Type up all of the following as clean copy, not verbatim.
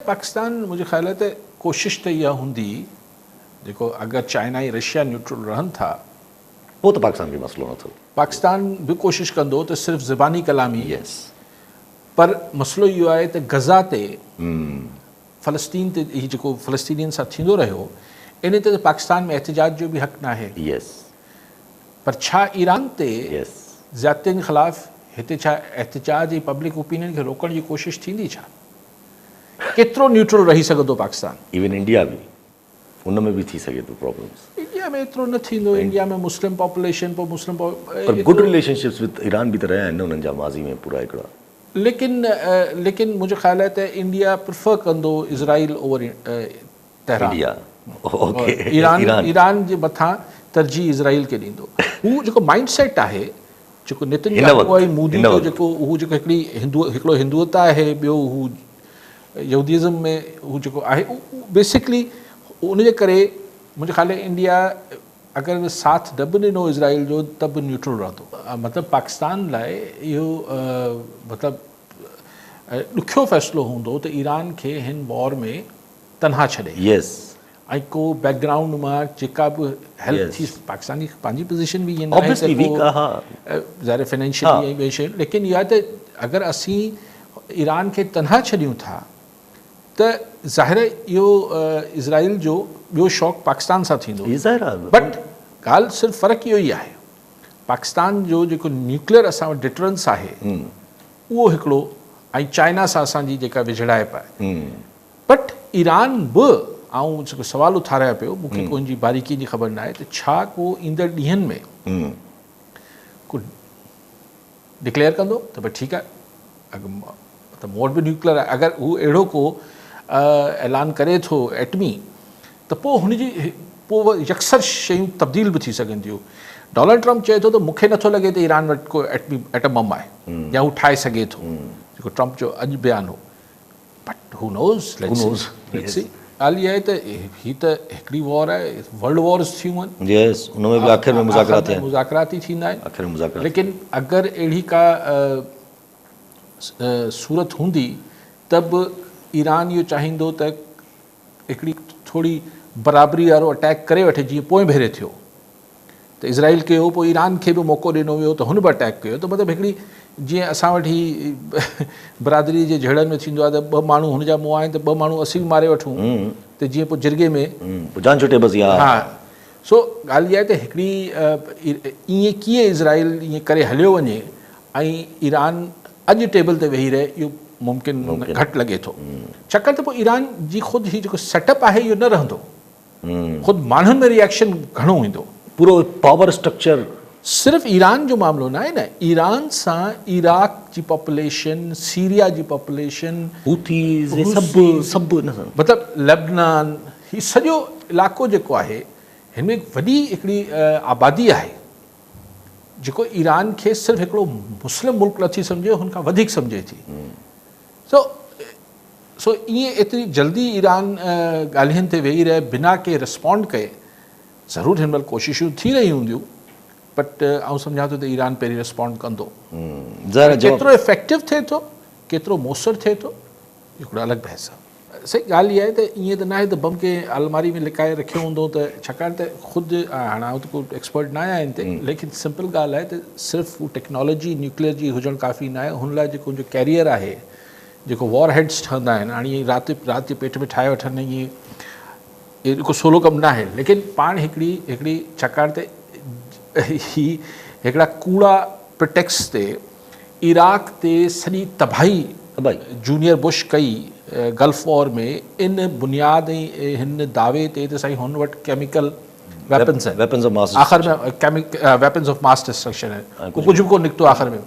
پاڪستان منهنجي خيال آهي ته ڪوشش ته اها هوندي جيڪو اگر چائنا ۽ رشيا نيوٽرل رهن ٿا. پوء ته پاڪستان کي مسئلو نه ٿو. پاڪستان به ڪوشش ڪندو ته صرف زباني ڪلامي پر مسئلو اهو آهي ته غزه تي فلسطين تي هي جيڪو فلسطينين سان ٿيندو رهيو ان تي ته پاڪستان ۾ احتجاج جو به حق ناهي پر ڇا ايران تي زيادتين خلاف هتي ڇا احتجاج ۽ پبلڪ اوپينين کي روڪڻ جي ڪوشش ٿيندي ڇا؟ ڪيترو نيوٽرل رهي سگهندو پاڪستان؟ ايون انڊيا به ان ۾ به ٿي سگهي ٿو پرابلمز. انڊيا ۾ ايترو نه ٿيندو انڊيا ۾ مسلم پاپوليشن پوء مسلم پر گڊ رليشن شپس وٿ ايران به ته رهيا آهن نه انهن جا ماضي ۾ پورا هڪڙا. ليڪن ليڪن منهنجو خيال آهي ته انڊيا پريفر ڪندو Israel over Tehran. India okay Iran Iran جي مٿان ترجيح اسرائيل کي ڏيندو. هو جيڪو مائنڊ سيٽ آهي جيڪو نتن ياهو ۽ مودي جو جيڪو هو جيڪو هڪڙي هندو هڪڙو هندوتا آهي ٻيو هو يهوديزم ۾ هو جيڪو آهي بيسڪلي ان جي ڪري منهنجي خيال ۾ انڊيا اگر ساٿ نه به ڏنو اسرائيل جو ته به نيوٽرل رهندو. مطلب پاڪستان لاء اهو مطلب ڏکيو فيصلو هوندو ته ايران کي هن وار ۾ تنها ڇڏي. يس. ۽ ڪو بيڪ گرائونڊ مان جيڪا به هيلپ ٿي پاڪستان جي پنهنجي پوزيشن به ائين ناهي ته ڪو ظاهر فنانشلي ۽ ٻي شيون ليڪن اها ته اگر اسين ايران کي تنها ڇڏيون ٿا ته ظاهر اهو اسرائيل جو ٻيو شوق پاڪستان سان ٿيندو بٽ ڳالهه صرف فرق اهو ئي آهي پاڪستان جو جيڪو نيوڪليئر اسان وٽ ڊٽرنس آهي اهو هڪڙو ۽ چائنا سان اسان جي جيڪا ويجهڙائپ آهي بٽ ايران به آئون جيڪو سوال اٿاريان پيو مون کي ڪو ان جي باريڪين جي خبر ناهي ته ڇا ڪو ايندڙ ڏينهن ۾ ڪو ڊڪليئر ڪندو ته ڀئي ٺيڪ آهي اڳ مطلب مون وٽ به نيوڪليئر آهي اگر هو اهڙو ڪو اعلان ڪري ٿو ايٽمي ته پوء هن جي پوء يڪسر شيون تبديل به ٿي سگهن ٿيون ڊونلڊ ٽرمپ چئي ٿو ته مون کي نٿو لڳي ته ايران وٽ ڪو ايٽمي ايٽم بم آهي يا هو ٺاهي سگهي ٿو جيڪو ٽرمپ جو اڄ بيان هو but who knows let's see let's see ڳالهه اها آهي ته هي ته هڪڙي وار آهي ورلڊ وارز ٿيون آهن يس ان ۾ به آخر ۾ مذاڪرات ٿيا آهن مذاڪرات ئي ٿيندا آهن آخر ۾ مذاڪرات ليڪن اگر اهڙي ڪا صورت هوندي ته به ايران اهو چاهيندو ته هڪڙي ٿوري برابري وارو اٽيڪ ڪري وٺي جيئن پوئين ڀيري ٿيو ته اسرائيل ڪيو پوء ايران کي به موقعو ڏنو ويو ته هن به اٽيڪ ڪيو ته مطلب هڪڙي جيئن اسان وٽ هي برادري جي جهيڙن ۾ ٿيندو آهي ته ٻه ماڻهو هن جا مئا آهن ته ٻه ماڻهو اسين به ماري وٺون ته جيئن پوء جرڳي ۾ جان ڇٽي بس يا ها سو ڳالهه اها آهي ته هڪڙي ائين ڪيئن اسرائيل ائين ڪري هليو وڃي ۽ ايران اڄ ٽيبل تي ويهي رهي اهو ممڪن گهٽ لڳي ٿو ڇاڪاڻ ته پوء ايران جي خود هي جيڪو سيٽ اپ آهي اهو نه رهندو خود ماڻهن ۾ ريئڪشن گهڻو ايندو. پورو پاور اسٽرڪچر. صرف ايران جو معاملو ناهي نه ايران سان عراق جي پاپوليشن، سيريا جي پاپوليشن، حوثيز هي سڀ سڀ ان سان. مطلب لبنان هي سڄو علائقو جيڪو آهي هن ۾ وڏي هڪڙي آبادي آهي جيڪو ايران کي صرف هڪڙو مسلم ملڪ نٿي سمجهي هن کان وڌيڪ سمجهي ٿي سو سو ائين ايتري جلدي ايران ڳالهين تي ويهي رهي بنا ڪنهن رسپونڊ ڪئي ضرور هن مهل ڪوششون ٿي رهيون هونديون بٽ آئون سمجهان ٿو ته ايران پهرين رسپونڊ ڪندو ڪيترو افيڪٽو ٿئي ٿو ڪيترو موثر ٿئي ٿو هڪڙو الڳ بحث آهي. سائين ڳالهه اها آهي ته ائين ته ناهي ته بم ڪنهن الماري ۾ لڪائي رکيو هوندو ته ڇاڪاڻ ته خود هاڻ آئون ته ڪو ايڪسپرٽ نه آهيان ان تي ليڪن سمپل ڳالهه آهي ته صرف هو ٽيڪنالاجي نيوڪليئر جي هجڻ ڪافي ناهي هن لاء جيڪو ان جو ڪيريئر آهي جيڪو وار هيڊس ٺهندا آهن هاڻي ائين رات رات جي پيٽ ۾ ٺاهي وٺن ائين اهو ڪو سولو ڪم ناهي ليڪن پاڻ هڪڙي هڪڙي ڇاڪاڻ ته هي هڪڙا ڪوڙا پرٽيڪس تي عراق تي سڄي تباهي جونيئر بش ڪئي گلف وار ۾ ان بنياد ۽ هن دعوي تي ته سائين هن وٽ ڪيميڪل ويپنز آهن آخر ۾ ويپنز آف ماس ڊسٽرڪشن آهن ڪجهه به ڪونه نڪتو آخر ۾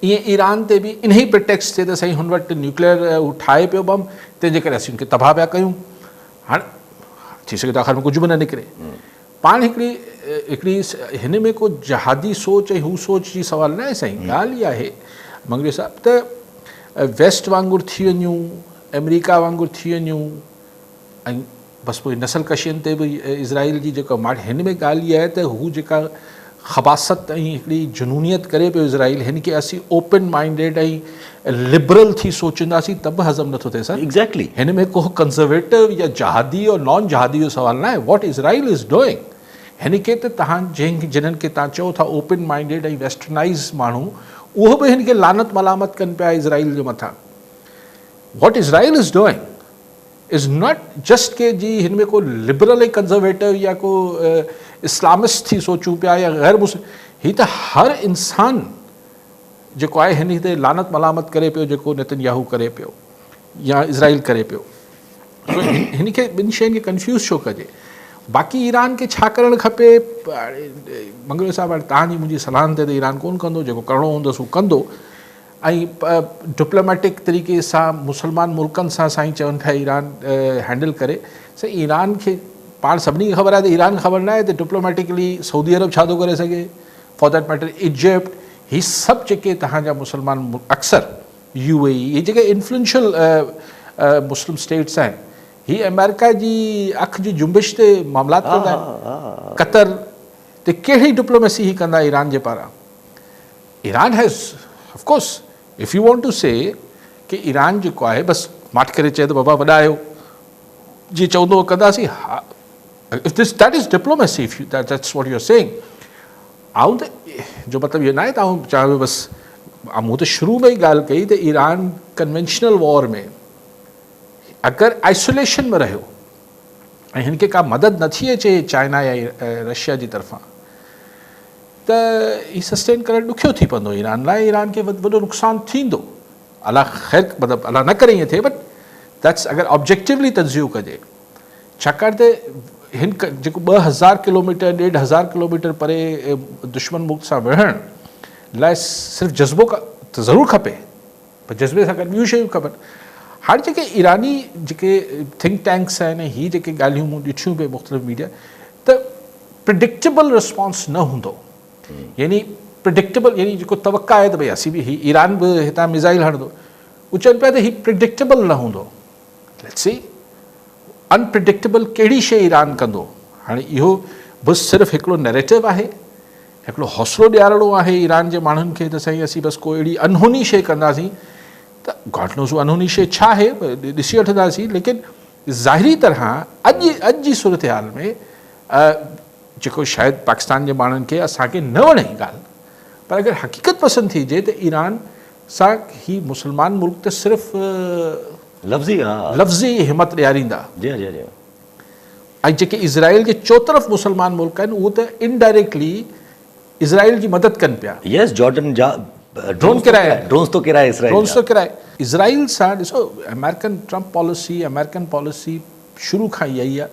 ائين ايران تي به انهي پريٽيڪسٽ تي ته سائين هن وٽ نيوڪليئر هو ٺاهي پيو بم تنهن جي ڪري اسين هن کي تباهه پيا ڪيون هاڻ ٿي سگهي ٿو آخر ۾ ڪجهه به نه نڪري پاڻ هڪڙي هڪڙي هن ۾ ڪو جهادي سوچ ۽ هو سوچ جي سوال نه آهي سائين ڳالهه اها آهي مڱريو صاحب ته ويسٽ وانگر ٿي وڃون آمريڪا وانگر ٿي وڃون ۽ بس پوء نسل ڪشين تي به اسرائيل جي جيڪا ماٺ هن ۾ ڳالهه اها آهي ته هو جيڪا خباثت ۽ هڪڙي جنونيت ڪري پيو اسرائيل هن کي اسين اوپن مائنڊيڊ ۽ لبرل ٿي سوچينداسين ته به هضم نٿو ٿئي سر. Exactly. هن ۾ ڪو ڪنزرويٽو يا جهادي اور نان جهادي جو سوال ناهي what Israel is doing هن کي ته توهان جنهن جنھن کي توهان چئو ٿا اوپن مائنڊيڊ ۽ ويسٽرنائيز ماڻهو اهو به هن کي لعنت ملامت ڪن پيا اسرائيل جي مٿان what Israel is doing is not just ڪي جي هن ۾ ڪو لبرل ۽ ڪنزرويٽو يا ڪو اسلامسٽ ٿي سوچون پيا يا غير مسلم هي ته هر انسان جيڪو آهي هن تي لعنت ملامت ڪري پيو جيڪو نتن ياهو ڪري پيو يا اسرائيل ڪري پيو سو هن کي ٻن شين کي ڪنفيوز ڇو ڪجي باقي ايران کي ڇا ڪرڻ کپي منگلو صاحب هاڻي تهان جي منهنجي صلاحن تي ته ايران ڪون ڪندو جيڪو ڪرڻو هوندس هو ڪندو ۽ ڊپلوميٽڪ طريقي سان مسلمان ملڪن سان سائين چون پيا ايران هينڊل ڪري سائين ايران کي پاڻ سڀني کي خبر آهي ته ايران کي خبر ناهي ته ڊپلوميٽڪلي سعودي عرب ڇا ٿو ڪري سگهي فار that matter Egypt هي سڀ جيڪي تهان جا مسلمان اڪثر يو اي اي هي جيڪي انفلوئنشل مسلم اسٽيٽس آهن هي آمريڪا جي اک جي جنبش تي معاملات ڪندا آهن قطر تي ڪهڙي ڊپلوميسي هي ڪندا ايران جي پاران Iran has of course if you want to say K Iran جيڪو آهي بس ماٺ ڪري چئي ته بابا وڏا آهيو جيئن چوندو ڪنداسين ها if this that is diplomacy if you that's what you are saying آئون ته جو مطلب اهو ناهي ته آئون چوان پيو بس مون ته شروع ۾ ئي ڳالهه ڪئي ته ايران ڪنوينشنل وار ۾ اگر آئسوليشن ۾ رهيو ۽ هن کي ڪا مدد نٿي اچي چائنا يا رشيا جي طرفان ته هي سسٽين ڪرڻ ڏکيو ٿي پوندو ايران لاء ايران کي وڏو نقصان ٿيندو الله خير مطلب الله نه ڪري ائين ٿئي بٽ that's اگر آبجيڪٽولي تجزيو ڪجي ڇاڪاڻ ته هن جيڪو 2000 ڪلوميٽر 1500 ڪلوميٽر پري دشمن ملڪ سان وڙهڻ لاء صرف جذبو ته ضرور کپي پر جذبي سان گڏ ٻيون شيون کپن. هاڻي جيڪي ايراني جيڪي ٿنڪ ٽينڪس آهن ۽ هي جيڪي ڳالهيون مون ڏٺيون پئي مختلف ميڊيا ته پرڊڪٽيبل رسپانس نه هوندو يعني پرڊڪٽيبل يعني جيڪو توقع آهي ته ڀئي اسين به هي ايران به هتان ميزائل هڻندو هو چون پيا ته هي پرڊڪٽيبل نه هوندو let's see unpredictable ڪهڙي شيء ايران ڪندو هاڻي اهو به صرف هڪڙو نيريٽو آهي هڪڙو حوصلو ڏيارڻو آهي ايران جي ماڻهن کي ته سائين اسين بس ڪو اهڙي انهوني شيء ڪنداسين ته گاڊ نوز اها انهوني شيء ڇا آهي ڏسي وٺنداسين ليڪن ظاهري طرح اڄ اڄ جي صورتحال ۾ جيڪو شايد پاڪستان جي ماڻهن کي اسان کي نه وڻي ڳالهه پر اگر حقيقت پسند ٿيجي ته ايران سان هي مسلمان ملڪ ته صرف لفظي ها لفظي همت ڏياريندا جي جي جي ۽ جيڪي اسرائيل جي چوطرف مسلمان ملڪ آهن اهي ته انڊائريڪٽلي اسرائيل جي مدد ڪن پيا. يس جارڊن جا ڊرون ڪيرائي ڊرونز تو ڪيرائي اسرائيل ڊرونز تو ڪيرائي اسرائيل سان ڏسو American Trump policy American policy شروع کان اها ئي آهي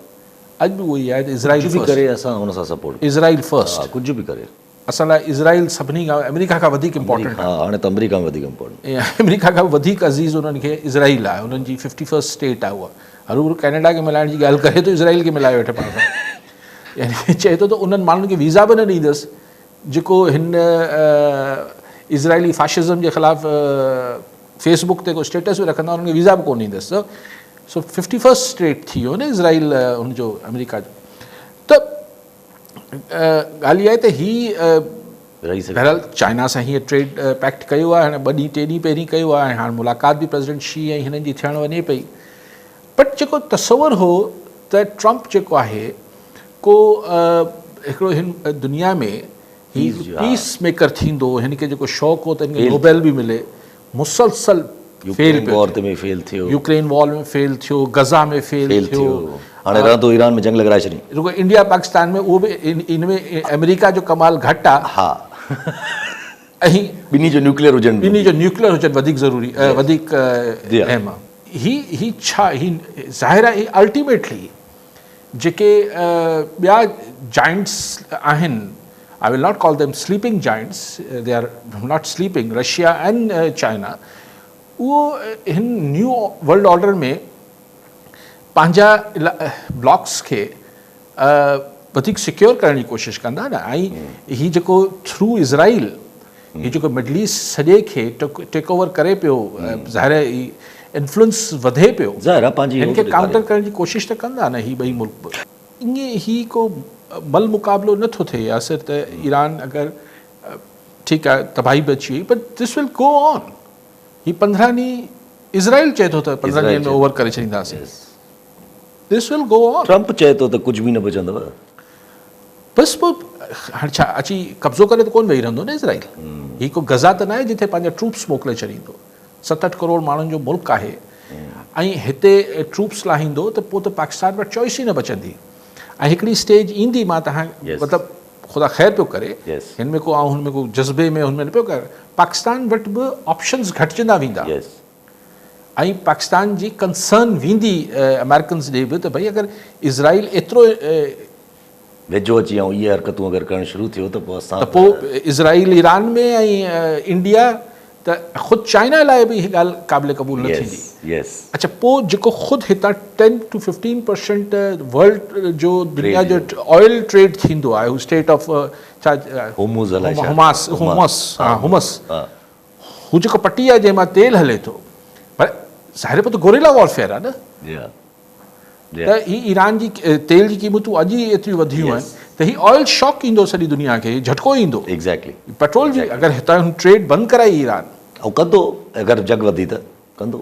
اڄ به اها ئي آهي ته اسرائيل ڪجهه به ڪري اسان ان سان سپورٽ اسرائيل فرسٽ ڪجهه به ڪري اسان لاء اسرائيل سڀني کان آمريڪا کان وڌيڪ امپورٽنٽ آهي. ها هاڻي ته آمريڪا کان وڌيڪ امپورٽنٽ. آمريڪا کان وڌيڪ عزيز انهن کي اسرائيل آهي انهن جي ففٽي فرسٽ اسٽيٽ آهي اها هروڀرو ڪينيڊا کي ملائڻ جي ڳالهه ڪري ٿو اسرائيل کي ملائي ويٺي پاڻ سان يعني چئي ٿو ته انهن ماڻهن کي ويزا به نه ڏيندس جيڪو هن اسرائيلي فاشزم جي خلاف فيس بڪ تي ڪو اسٽيٽس به رکندا انهن کي ويزا به ڪونه ڏيندس سو ففٽي فرسٽ اسٽيٽ ٿي ويو نه اسرائيل هن جو آمريڪا جو ته ڳالهه اها آهي ته هي بهرحال چائنا سان هيئن ٽريڊ پيڪٽ ڪيو آهي هاڻي ٻه ڏينهن ٽي ڏينهن پهرين ڪيو آهي ۽ هاڻي ملاقات به پريزيڊنٽ شي ۽ هنن جي ٿيڻ وڃي پئي بٽ جيڪو تصور هو ته ٽرمپ جيڪو آهي ڪو هڪڙو هن دنيا ۾ هي پيس ميڪر ٿيندو هن کي جيڪو شوق هو ته هن کي نوبيل به ملي مسلسل فيل پيو وار ۾ فيل ٿيو يوڪرين وار ۾ فيل ٿيو غزه ۾ فيل ٿيو هاڻي رهندو ايران ۾ جنگ لڳرائي ڇڏي رڳو انڊيا پاڪستان ۾ اهو به ان ۾ آمريڪا جو ڪمال گهٽ آ ها ۽ ٻنهي جو نيوڪليئر هجڻ ٻنهي جو نيوڪليئر هجڻ وڌيڪ ضروري وڌيڪ اهم آ هي هي ڇا هي ظاهر آهي الٽيميٽلي جيڪي ٻيا جائنٽس آهن I will not call them sleeping giants they are not sleeping Russia and China اهو هن نيو ورلڊ آرڊر ۾ پنهنجا بلاڪس کي وڌيڪ سيڪيور ڪرڻ جي ڪوشش ڪندا نه ۽ هي جيڪو ٿرو اسرائيل هي جيڪو مڊل ايسٽ سڄي کي ٽيڪ اوور ڪري پيو ظاهر آهي انفلوئنس وڌي پيو ظاهر آهي پنهنجي هن کي ڪائونٽر ڪرڻ جي ڪوشش ته ڪندا نه هي ٻئي ملڪ به. ائين هي ڪو مل مقابلو نه ٿو ٿئي ياسر ته ايران اگر ٺيڪ آهي تباهي به اچي وئي پر دس ول گو آن هي 15 ڏينهن اسرائيل چئي ٿو ته 15 ڏينهن ۾ اوور ڪري ڇڏينداسين دس ول گو آن. ٽرمپ چئي ٿو ته ڪجهه به نه بچندو. بس پوء هاڻي ڇا اچي قبضو ڪري ته ڪونه ويهي رهندو نه اسرائيل هي ڪو غزا ته ناهي جتي پنهنجا ٽروپس موڪلي ڇڏيندو. 60 ڪروڙ ماڻهن جو ملڪ آهي ۽ هتي ٽروپس لاهيندو ته پوء ته پاڪستان وٽ چوائس ئي نه بچندي ۽ هڪڙي اسٽيج ايندي مان تهان مطلب خدا خير پيو ڪري هن ۾ ڪو آئون هن ۾ ڪو جذبي ۾ هن ۾ نه پيو ڪر پاڪستان وٽ به آپشنز گهٽجندا ويندا ۽ پاڪستان جي ڪنسرن ويندي امريڪنز ڏي به ته ڀئي اگر اسرائيل ايترو ويجهو اچي ۽ اهي حرڪتون اگر ڪرڻ شروع ٿيو ته پوء اسان ته پوء اسرائيل ايران ۾ ۽ انڊيا ته خود چائنا لاء به هي ڳالهه قابل قبول نه ٿيندي. اڇا پوء جيڪو خود هتان 10 ٽو 15 پرسنٽ ورلڊ جو دنيا جو آئل ٽريڊ ٿيندو آهي هو اسٽيٽ آف ڇا هوموز الائي ڇا حماس حمس ها حمس هو جيڪو پٽي آهي جنهن مان تيل هلي ٿو پر ظاهر پوء ته گوريلا وارفيئر آهي نه. ته هي ايران جي تيل جي قيمتون اڄ ئي ايتريون وڌيون آهن ته هي آئل شاڪ ايندو سڄي دنيا کي جهٽڪو ايندو پيٽرول جي اگر هتان ٽريڊ بند ڪرائي ايران ۽ ڪندو اگر جنگ وڌي ته ڪندو.